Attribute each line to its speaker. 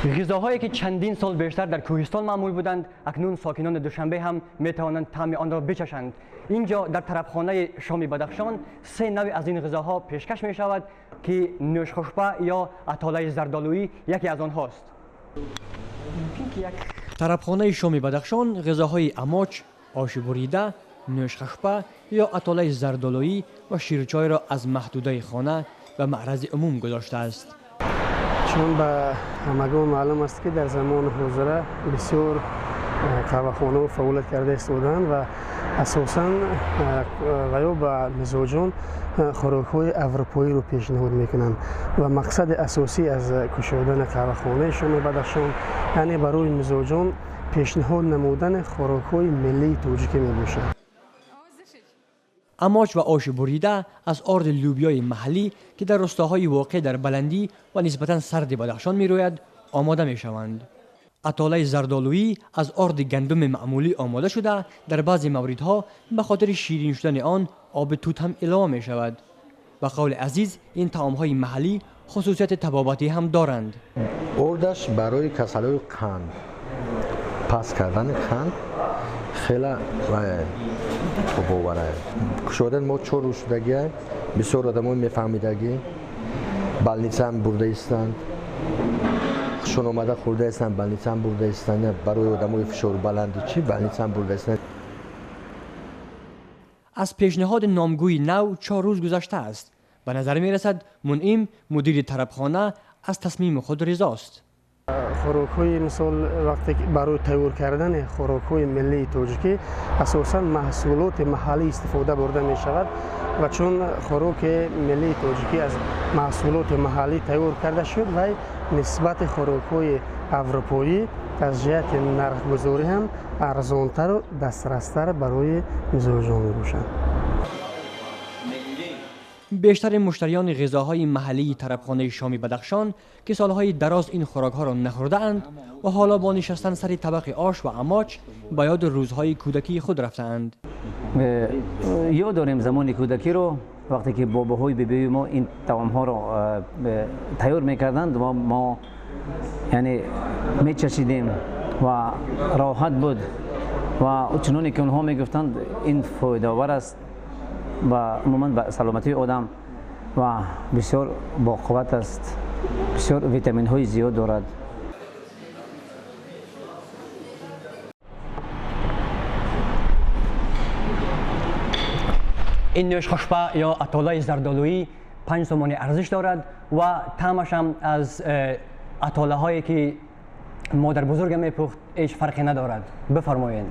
Speaker 1: Ғизоҳое ки чандин сол бештар дар кӯҳистон маъмул буданд, акнун сокинони Душанбе ҳам метавонанд таъми онро бичашанд. Инҷо дар тарабхонаи Шоми Бадахшон се навъ аз ин ғизоҳо пешкаш мешавад ки нӯшхушпа ё атолаи зардолуӣ яке аз онҳост. Тарабхонаи Шоми Бадахшон ғизоҳои амоч, оши бурида, нӯшхушпа ё атолаи зардолуӣ ва ширчойро аз маҳдудаи хона ба маърази умум гузоштааст.
Speaker 2: Чун ба ҳамагон маълум аст, ки дар замони ҳозира бисёр қаҳвахонаҳо фаъолият карда истодаанд ва асосан ва ё ба мизоҷон хӯрокҳои аврупоиро пешниҳод мекунанд ва мақсади асосӣ аз кушодани қаҳвахонаи Шоми Бадахшон яъне барои мизоҷон пешниҳод намудани хӯрокҳои миллии тоҷикӣ мебошад.
Speaker 1: Амоч ва оши бурида аз орди лӯбиёи маҳаллӣ, ки дар рустоҳои воқеъ дар баландӣ ва нисбатан сарди Бадахшон мерӯяд, омода мешаванд. Атолаи зардолуӣ аз орди гандуми маъмулӣ омода шуда, дар баъзе мавридҳо ба хотири ширин шудани он оби тут ҳам илова мешавад. Ба қавли Азиз, ин таомҳои маҳаллӣ хусусияти табобатӣ ҳам доранд.
Speaker 3: Ордаш барои касалиҳои қанд, паст кардани қанд хеле боварае. Кушодан мо 4 рӯз шудагия, бисёр одамон мефаҳмидагӣ, балницаам бурда истанд, хушон омада хӯрда истанд, балницаам бурда истанд, барои одамои фишорбаланди чӣ балницаам бурда истанд.
Speaker 1: Аз пешниҳоди номгӯи нав 4 рӯз гузаштааст. Ба назар мерасад, Мунъим, мудири тарабхона, аз тасмими худ ризост.
Speaker 2: Хӯрокҳои мисол вақте ки барои тайёр кардани хӯрокҳои миллии тоҷикӣ асосан маҳсулоти маҳаллӣ истифода бурда мешавад ва чун хӯроки миллии тоҷикӣ аз маҳсулоти маҳаллӣ тайёр карда шуд, вай нисбати хӯрокҳои аврупоӣ аз ҷиҳати нархгузорӣ ҳам арзонтару дастрастар барои мизоҷон мебошад.
Speaker 1: Бештари муштариёни ғизоҳои маҳаллии тарабхонаи Шоми Бадахшон, ки солҳои дароз ин хӯрокҳоро нахӯрдаанд ва ҳоло бо нишастан сари табақи ош ва амоч ба ёди рӯзҳои кӯдакии худ рафтаанд.
Speaker 4: Ёд дорем замони кӯдакиро, вақте ки бобоҳои бибиҳои мо ин таомҳоро тайёр мекарданд ва мо яъне мечашидем ва роҳат буд ва чуноне ки онҳо мегуфтанд, ин фоидаовар аст ва умуман ба саломатии одам ва бисёр боқувват аст, бисёр витаминҳои зиёд дорад.
Speaker 1: Ин нӯшхушпа ё атолаи зардолуӣ 5 сомонӣ арзиш дорад ва таъмаш ҳам аз атолаҳое ки модарбузургам мепухт ҳеҷ фарқе надорад. Бифармоед.